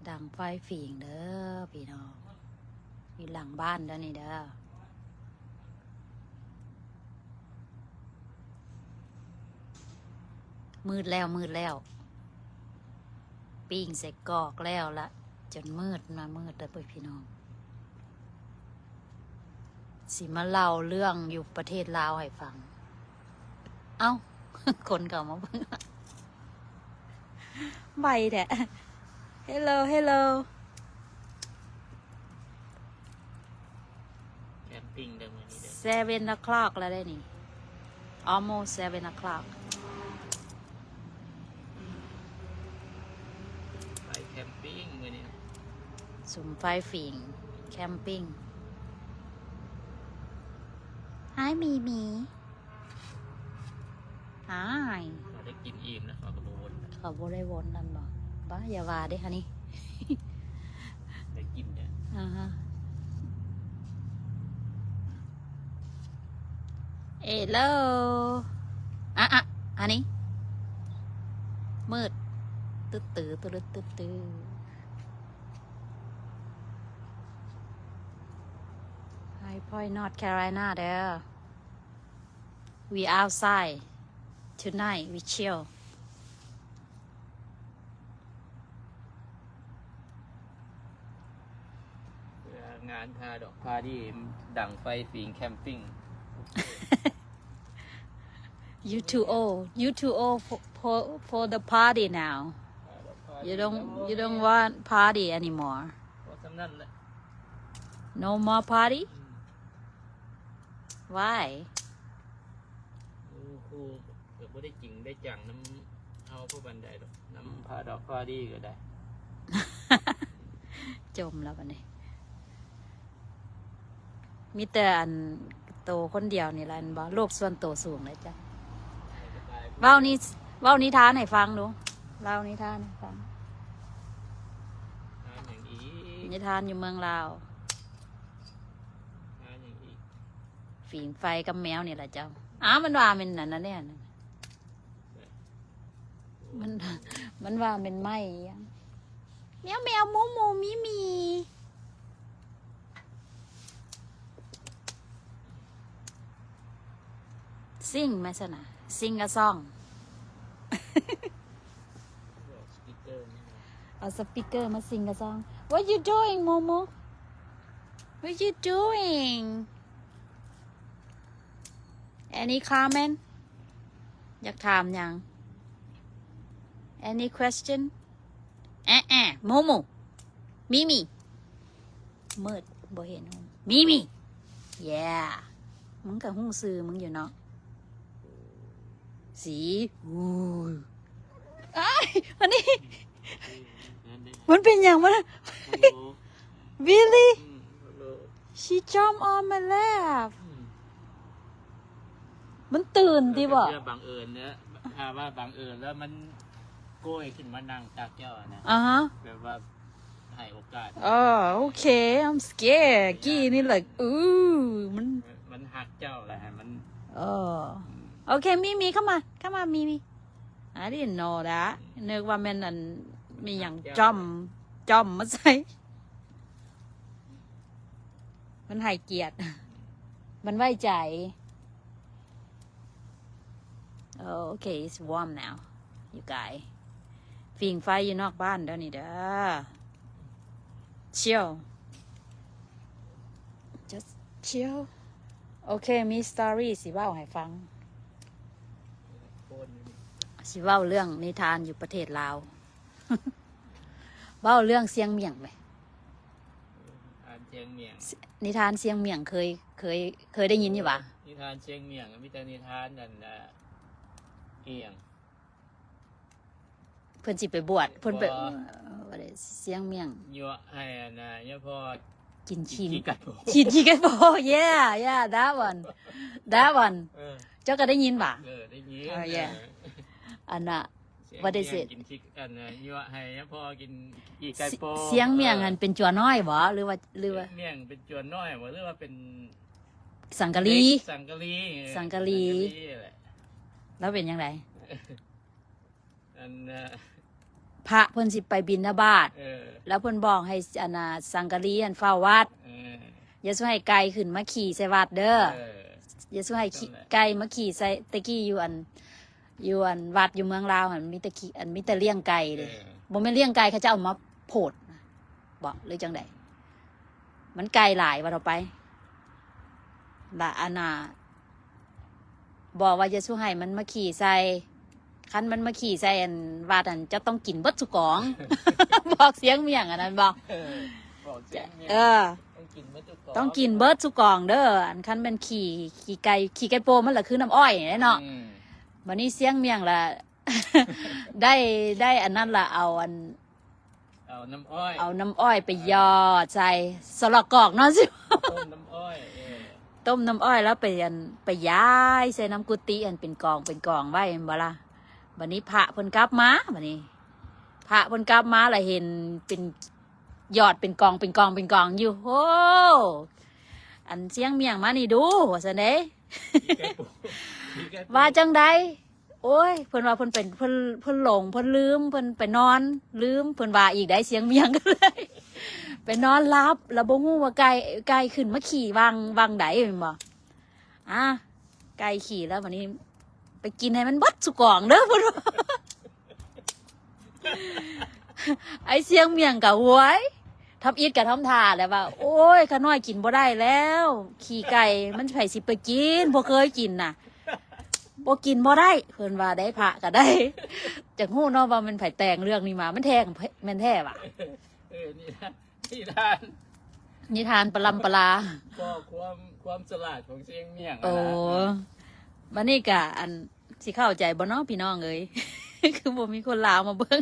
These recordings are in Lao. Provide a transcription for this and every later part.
ດັງໄຟຝີງເດີພີ່ນ້ອງ ຢູ່ຫຼັງບ້ານເດີນີ້ເດີ. ມືດແລ້ວ ມືດແລ້ວ ປີ້ງໄສ້ກອກແລ້ວລະ ຈົນມືດ ມາມືດແລ້ວເວີຍພີ່ນ້ອງ. ຊິມາເລົ່າເລື່ອງຢູ່ປະເທດລາວໃຫ້ຟັງ. ເອົ້າ ຄົນເຂົ້າມາເບິ່ງ ໄວແທ້. Hello hello. ແຄມປິງເດີມື້ນີ້ເດີ. Seven o'clock ແລ້ວເດ້ນີ້ almost seven o'clock. ໄປແຄມປິງມື້ນີ້ ສຸມໄຟຝິງ ແຄມປິງ. Hi ໝີໝີ. Hi. ເຂົາໄດ້ກິນອີ່ມແລ້ວ ເຂົາກໍບໍ່ວົນແລ້ວ. ເຂົາບໍ່ໄດ້ວົນນຳບໍ່? ບ້າ ຢ່າວ່າເດ້ຫັ້ນນີ້ ໄດ້ກິນແລ້ວ. ອ່າຮະ. Hello. ອະ ອະ ອັນນີ້ມືດ ຕຶດຕື້ ຕຶດຕຶດຕື້. High Point North Carolina ເດີ. We outside tonight, we chill. ເພື່ອງານພາດອກພາດີ ດັງໄຟຝິງແຄມປິງ. You too old. You too old for, for, for the party now. ພາດອກພາດີ You don't, you don't want party anymore. ພໍສ່ຳນັ້ນແຫຼະ. No more party? ອືມ. Why? ໂອ້ໂຫ ກໍບໍ່ໄດ້ຈິງໄດ້ຈັງນຳເຮົາພໍປານໃດດອກ ນຳພາດອກພາດີກໍໄດ້. ຈົມແລ້ວບັດນີ້ ມີແຕ່ອັນໂຕຄົນດຽວນີ້ລະ ແມ່ນບໍ່? ໂລກສ່ວນໂຕສູງເລີຍຈ້ະ. ເວົ້ານິ ເວົ້ານິທານໃຫ້ຟັງດູ ເລົ່ານິທານໃຫ້ຟັງ. ນິທານຫຍັງອີກ? ນິທານຢູ່ເມືອງລາວ. ຫຍັງອີກ? ຝີງໄຟກັບແມວນີ້ລະເຈົ້າ. ອ້າວ ມັນວ່າແມ່ນອັນນັ້ນແດ່ ມັນ ມັນວ່າແມ່ນໄມ້ຫຍັງ. ແມວ ແມວ ໝູ ໝູ ໝີ ໝີ. Sing ແມ່ຊັ້ນນະ Sing a song. ເອົາສະປີກເກີມາ ເອົາສະປີກເກີມາ sing a song. What you doing, Momo? What you doing? Any comment? ຢາກຖາມຫຍັງ? Any question? ແອະ ແອະ ໂມໂມ ມີມີ ມືດ ບໍ່ເຫັນ. ມີມີ yeah. ມຶງກໍຮູ້ຊື່ມຶງຢູ່ເນາະ ສີ ອູ້ຍ ອ້າຍ ອັນນີ້ ມັນເປັນຫຍັງວະ? Really? She jump on my lap. ມັນຕື່ນຕິບໍ? ບັງເອີນເນາະ ຖ້າວ່າບັງເອີນແລ້ວມັນໂກ້ຍຂຶ້ນມານັ່ງຕັກເຈົ້ານະ. ອ່າຮະ ແບບວ່າໃຫ້ໂອກາດ. ເອີ ໂອເຄ I'm scared. ກີ້ນີ້ like ອື ມັນ ມັນຮັກເຈົ້າແຫຼະ ໃຫ້ມັນ ເອີ ໂອເຄ ມີມີ ເຂົ້າມາ ເຂົ້າມາ ມີມີ. I didn't know that. ນຶກວ່າແມ່ນອັນ ມີຫຍັງຈ້ອມ ຈ້ອມມາໃສ່. ມັນໃຫ້ກຽດ ມັນໄວ້ໃຈ. ໂອເຄ it's warm now, you guys. ຝີງໄຟຢູ່ນອກບ້ານເດີນີ້ເດີ. Chill, just chill. ໂອເຄ ມີ story ຊິເວົ້າໃຫ້ຟັງ. ຊິເວົ້າເລື່ອງນິທານຢູ່ປະເທດລາວ. ເວົ້າເລື່ອງຊຽງໝຽງໄໝ? ນິທານຊຽງໝຽງ ນິທານຊຽງໝຽງເຄີຍ ເຄີຍ ເຄີຍໄດ້ຍິນຢູ່ຫວາ? ນິທານຊຽງໝຽງ ມີແຕ່ນິທານອັນ ອາ ອີຫຍັງ ເພິ່ນຊິໄປບວດ ເພິ່ນໄປ ບໍ່ ເອີ ຊຽງໝຽງ ຍົວະໃຫ້ອັນນະ ຍົວະພໍ່ກິນຂີ້ ຂີ້ໄກ່ໂພ ຂີ້ໄກ່ໂພ yeah yeah that one, that one. ເອີ ເຈົ້າກໍໄດ້ຍິນຫວາ? ເອີ ໄດ້ຍິນ. Oh yeah. ເອີ ອັນນະ What is it? ກິນຂີ້ ອັນ ຍົວະໃຫ້ພໍ່ກິນຂີ້ໄກ່ໂພ. ຊຽງໝຽງ ເອີ ຫັ້ນເປັນຈົວນ້ອຍບໍ ຫຼືວ່າ ຫຼືວ່າ ຊຽງໝຽງເປັນຈົວນ້ອຍບໍ ຫຼືວ່າເປັນສັງກະລີ? ສັງກະລີ ເອີ ສັງກະລີ ສັງກະລີແຫຼະ. ແລ້ວເປັນຈັ່ງໃດ? ອັນ ເອີ ພະເພິ່ນຊິໄປບິນທະບາດ ເອີ ແລ້ວເພິ່ນບອກໃຫ້ ອັນນ່າ ສັງກະລີຫັ້ນເຝົ້າວັດ ເອີ ຢ່າສູ່ໃຫ້ໄກ່ຂຶ້ນມາຂີ້ໃສ່ວັດເດີ ເອີ ຢ່າສູ່ໃຫ້ຂີ້ ນັ້ນແຫຼະ ໄກ່ມາຂີ້ໃສ່ ແຕ່ກີ້ຢູ່ອັນ ຢູ່ອັນວັດຢູ່ເມືອງລາວຫັ້ນ ມີແຕ່ຂີ້ ອັນ ມີແຕ່ລ້ຽງໄກ່ເດ້ ເອີ ບໍ່ແມ່ນລ້ຽງໄກ່ ເຂົາເຈົ້າເອົາມາໂພດນະ ບໍ ຫຼືຈັ່ງໃດ ມັນໄກ່ຫຼາຍວ່າເທົ່າໄປ ລະອັນນ່າ ບອກວ່າຢ່າສູ່ໃຫ້ມັນມາຂີ້ໃສ່ ຄັນມັນມາຂີ້ໃສ່ອັນວັດຫັ້ນ ເຈົ້າຕ້ອງກິນເບິດສູ່ກອງ ບອກຊຽງໝ້ຽງອັນນັ້ນບໍ ເອີ ບອກຊຽງໝ້ຽງ ເອີ ຕ້ອງກິນເບິດສູ່ກອງ ຕ້ອງກິນເບິດສູ່ກອງເດີ ອັນຄັນແມ່ນຂີ້ ຂີ້ໄກ່ ຂີ້ໄກ່ໂປມັນລະຄືນ້ຳອ້ອຍນີ້ເນາະ ອືມ ບາດນີ້ຊຽງໝ້ຽງລະ ໄດ້ ໄດ້ອັນນັ້ນລະ ເອົາອັນ ເອົານ້ຳອ້ອຍ ເອົານ້ຳອ້ອຍໄປ ເອີ ຢອດໃສ່ສະຫຼອກກອກເນາະ ຕົ້ມນ້ຳອ້ອຍ ເອີ ຕົ້ມນ້ຳອ້ອຍແລ້ວໄປອັນ ໄປຢາຍໃສ່ນຳກຸຕິ ອັນເປັນກອງເປັນກອງໄວ້ແມ່ນບໍ່ລະ ບາດນີ້ພະເພິ່ນກັບມາ ບາດນີ້ພະເພິ່ນກັບມາລະເຫັນເປັນຢອດເປັນກອງເປັນກອງເປັນກອງຢູ່ ໂອ້ ອັນຊຽງໝ້ຽງມານີ້ດູ ວ່າຊັ້ນເດ້ ວ່າຈັ່ງໃດ? ໂອ້ຍ ເພິ່ນວ່າເພິ່ນເປັນ ເພິ່ນ ເພິ່ນຫຼົງ ເພິ່ນລືມ ເພິ່ນໄປນອນລືມ ເພິ່ນວ່າອີກໄດ໋ ຊຽງໝ້ຽງກໍເລີຍ ໄປນອນຫຼັບ ແລ້ວບໍ່ຮູ້ວ່າໄກ່ ໄກ່ຂຶ້ນມາຂີ້ຫວ່າງ ຫວ່າງໃດແມ່ນບໍ່? ອາ ໄກ່ຂີ້ແລ້ວ ບາດນີ້ໄປກິນໃຫ້ມັນເບິດສູ່ກອງເດີ ເພິ່ນວ່າ ໄອ້ຊຽງໝ້ຽງກໍ ໂອ້ຍ ທຳອິດກໍທຳທ່າແຫຼະວ່າ ໂອ້ຍ ຂ້ານ້ອຍກິນບໍ່ໄດ້ແລ້ວ ຂີ້ໄກ່ມັນໃຜຊິໄປກິນ ບໍ່ເຄີຍກິນນະ ບໍ່ກິນບໍ່ໄດ້ ເພິ່ນວ່າໄດ໋ ພະກໍໄດ້ ຈັກຮູ້ເນາະວ່າແມ່ນໃຜແຕ່ງເລື່ອງນີ້ມາ ມັນແທ້ ແມ່ນແທ້ຫວາ ເອີ ນີ້ນະ ນິທານ ນິທານປະລຳປະລາ ກໍຄວາມ ຄວາມສະຫຼາດຂອງຊຽງໝ້ຽງ ໂອ້ ຫັ້ນນະ ບາດນີ້ກະ ອັນ ຊິເຂົ້າໃຈບໍ່ເນາະພີ່ນ້ອງເອີຍ ຄືບໍ່ມີຄົນລາວມາເບິ່ງ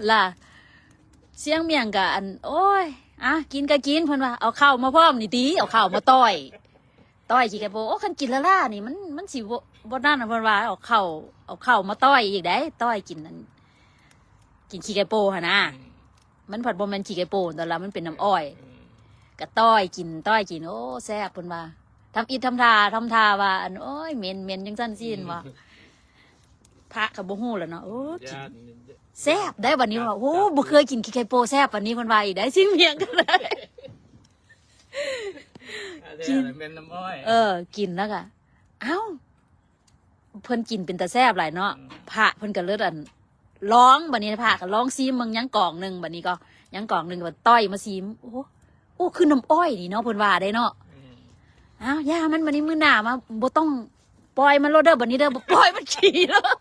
ລະ ຊຽງໝ້ຽງກະ ອັນ ໂອ້ຍ ອະ ກິນກະກິນ ເພິ່ນວ່າ ເອົາເຂົ້າມາພ້ອມນີ້ຕິ ເອົາເຂົ້າມາຕ້ອຍ ຕ້ອຍຂີ້ໄກ່ໂປ ໂອ້ ຄັນກິນລ້າໆນີ້ ມັນ ມັນຊິບໍ່ ບໍ່ນັ້ນ ເພິ່ນວ່າ ເອົາເຂົ້າ ເອົາເຂົ້າມາຕ້ອຍອີກໄດ໋ ຕ້ອຍກິນ ອັນ ກິນຂີ້ໄກ່ໂປຫັ້ນນະ ອືມ ມັນພັດບໍ່ແມ່ນຂີ້ໄກ່ໂປ ຕອນລະມັນເປັນນ້ຳອ້ອຍ ອືມ ກະຕ້ອຍກິນ ຕ້ອຍກິນ ໂອ້ ແຊບ ເພິ່ນວ່າ ທຳອິດທຳທ່າ ທຳທ່າວ່າ ອັນ ໂອ້ຍ ເໝັນ ເໝັນ ຈັ່ງຊັ້ນຊີ້ນ ອືມ ວ່າ ພະກໍບໍ່ຮູ້ແລ້ວເນາະ ໂອ້ ກິນ ຢ້ານ ແຊບໄດ໋ ບັດນີ້ວ່າ ໂອ້ ບໍ່ເຄີຍກິນຂີ້ໄກ່ໂປແຊບປານນີ້ ເພິ່ນວ່າອີກໄດ໋ ຊຽງໝ້ຽງກໍໄດ້ ກິນ ແມ່ນນ້ຳອ້ອຍ ເອີ ກິນແລ້ວກໍ ເອົ້າ ເພິ່ນກິນເປັນຕາແຊບຫຼາຍເນາະ ອືມ ພະເພິ່ນກໍເລີດ ອັນ ລອງ ບັດນີ້ພະກໍລອງຊີມເບິ່ງ ຍັງກອງໜຶ່ງ ບັດນີ້ກໍຍັງກອງໜຶ່ງ ກໍຕ້ອຍມາຊີມ ໂອ້ ໂອ້ ຄືນ້ຳອ້ອຍນີ້ເນາະ ເພິ່ນວ່າໄດ໋ເນາະ ອືມ ອ້າວ ຢ່າມັນ ບັດນີ້ມື້ໜ້າມາບໍ່ຕ້ອງ ປ່ອຍມັນໂລດເດີ ບັດນີ້ເດີ ບໍ່ປ່ອຍມັນຂີ້ໂລດ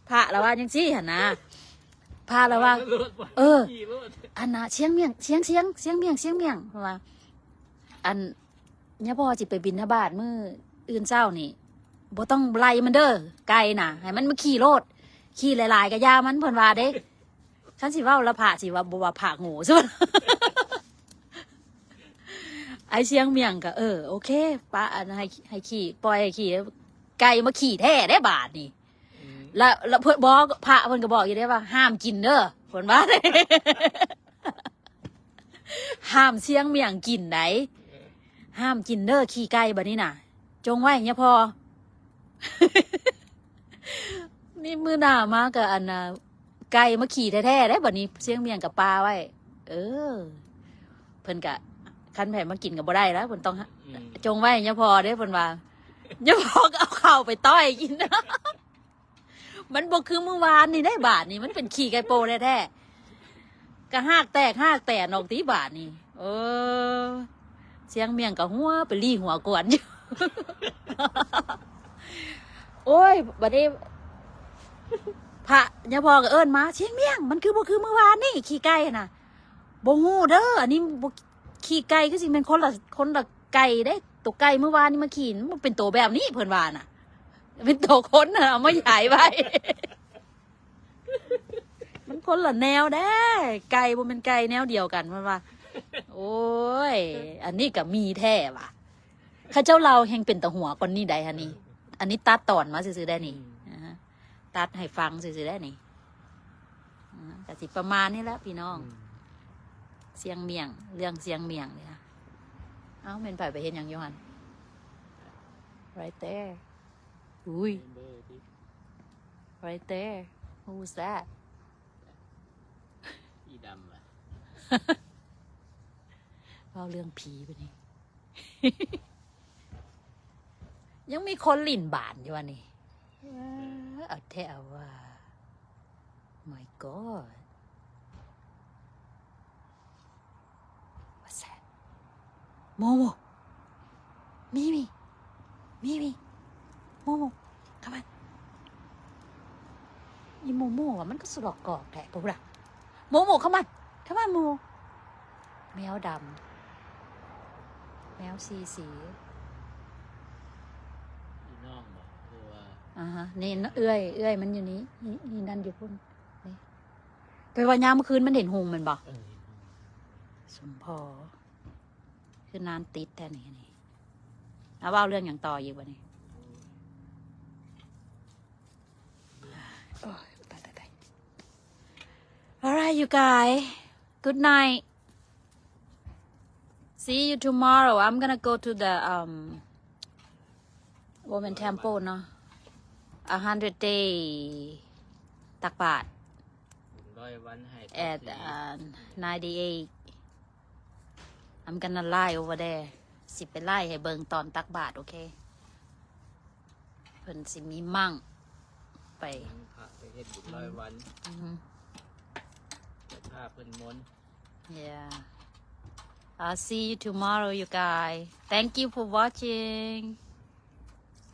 ພະລະວ່າຈັ່ງຊີ້ຫັ້ນນະ ພະລະວ່າ ເອີ ອັນນ່າ ຊຽງໝ້ຽງ ຊຽງ ຊຽງ ຊຽງໝ້ຽງ ຊຽງໝ້ຽງ ເພິ່ນວ່າ ອັນ ຍາພໍ່ຊິໄປບິນທະບາດມື້ອື່ນເຊົ້ານີ້ ບໍ່ຕ້ອງໄລ່ມັນເດີ ໄກ່ນະ ໃຫ້ມັນມາຂີ້ໂລດ ຂີ້ຫຼາຍໆກໍຢ່າມັນ ເພິ່ນວ່າເດ້ ຄັນຊິເວົ້າລະພະຊິວ່າ ບໍ່ວ່າພະໂງ່ຊັ້ນ ໄອ້ຊຽງໝ້ຽງກໍ ເອີ ໂອເຄ ປະ ອັນ ໃຫ້ ໃຫ້ຂີ້ ປ່ອຍໃຫ້ຂີ້ ໄກ່ມາຂີ້ແທ້ເດ້ບາດນີ້ ອືມ ລະ ລະເພິ່ນ ບໍ່ ພະເພິ່ນກໍບອກຢູ່ເດ້ວ່າ ຫ້າມກິນເດີ ເພິ່ນວ່າ ຫ້າມຊຽງໝ້ຽງກິນໃດ໋ ເອີ ຫ້າມກິນເດີ ຂີ້ໄກ່ ບັດນີ້ນະ ຈົ່ງໄວ້ຍາພໍ່ ນີ້ມື້ໜ້າມາກໍ ອັນນ່າ ໄກ່ມາຂີ້ແທ້ໆເດ້ ບັດນີ້ຊຽງໝ້ຽງກໍປາໄວ້ ເອີ ເພິ່ນກະ ຄັນໃຜມາກິນກໍບໍ່ໄດ້ແລ້ວ ເພິ່ນຕ້ອງ ອືມ ຈົ່ງໄວ້ຍາພໍ່ເດ້ ເພິ່ນວ່າ ຍາພໍ່ກໍເອົາເຂົ້າໄປຕ້ອຍກິນ ມັນບໍ່ຄືມື້ວານນີ້ເດ້ ບາດນີ້ມັນເປັນຂີ້ໄກ່ໂປແທ້ໆ ກະຮາກແຕກຮາກແຕນອອກຕິບາດນີ້ ເອີ ຊຽງໝ້ຽງກະຫົວໄປລີ້ຫົວກວນຢູ່ ໂອ້ຍ ບາດນີ້ ພະຍາພໍ່ກໍເອີ້ນມາ ຊຽງໝ້ຽງ ມັນຄືບໍ່ຄືມື້ວານນີ້ ຂີ້ໄກ່ນະ ບໍ່ຮູ້ເດີ ອັນນີ້ບໍ່ ຂີ້ໄກ່ຄືຊິແມ່ນຄົນລະ ຄົນລະໄກ່ເດ້ ໂຕໄກ່ມື້ວານນີ້ມາຂີ້ ມັນບໍ່ເປັນໂຕແບບນີ້ ເພິ່ນວ່ານະ ເປັນໂຕຄົນນະ ເອົາມາຢາຍໄວ້ ມັນຄົນລະແນວເດ້ ໄກ່ບໍ່ແມ່ນໄກ່ແນວດຽວກັນ ເພິ່ນວ່າ ໂອ້ຍ ອັນນີ້ກໍມີແທ້ຫວາ ເຂົາເຈົ້າເລົ່າແຮ່ງເປັນຕາຫົວກວ່ານີ້ໃດຫັ້ນນີ້ ອັນນີ້ຕັດຕອນມາຊື່ໆໄດ໋ນີ້ ອືມ ອາ ຕັດໃຫ້ຟັງຊື່ໆໄດ໋ນີ້ ອາ ກະຊິປະມານນີ້ແຫຼະພີ່ນ້ອງ ອືມ ຊຽງໝ້ຽງ ເລື່ອງຊຽງໝ້ຽງນີ້ນະ ເອົ້າ ແມ່ນໃຜໄປເຮັດຫຍັງຢູ່ຫັ້ນ right there ອຸ້ຍ ເມີຕິ Right there. Who's that? อีดำอะ เว้าเรื่องผีบัดนี้ ยังมีคนหลิ้นบานอยู่อันนี้ เอาแท้เอาว่า My God. What's that? Momo. Mimi. Mimi. Momo. Come on. อีโมโมอะมันก็สลอกกอกแท้ พวกละ Momo, come on. Come on, Momo. แมวดำ แมวสีสี อีน้องบ่ หรือว่า อ่าฮะ นี่เอื้อย เอื้อยมันอยู่นี้ นี่ นี่นั่นอยู่พุ่น นี่ แปลว่ายามมื้อคืนมันเห็นหุงแม่นบ่ เออ เห็นหุง สมพอ คือนานติดแท้นี่ นี่ เอาเว้าเรื่องหยังต่ออีกบัดนี้ โอ้ย ตาย ตาย ตาย Alright, you guys. Good night. See you tomorrow. I'm gonna go to the, um, Women Temple เนาะ a hundred day ตักบาตร ร้อยวันให้ at, uh, ninety-eight. I'm gonna lie over there. สิไปไล่ให้เบิ่งตอนตักบาตร โอเค เพิ่นสิมีมั่งไป พระไปเฮ็ดบุญร้อยวัน อือฮึ แต่พาเพิ่นมนต์ Yeah. I'll see you tomorrow, you guys. Thank you for watching.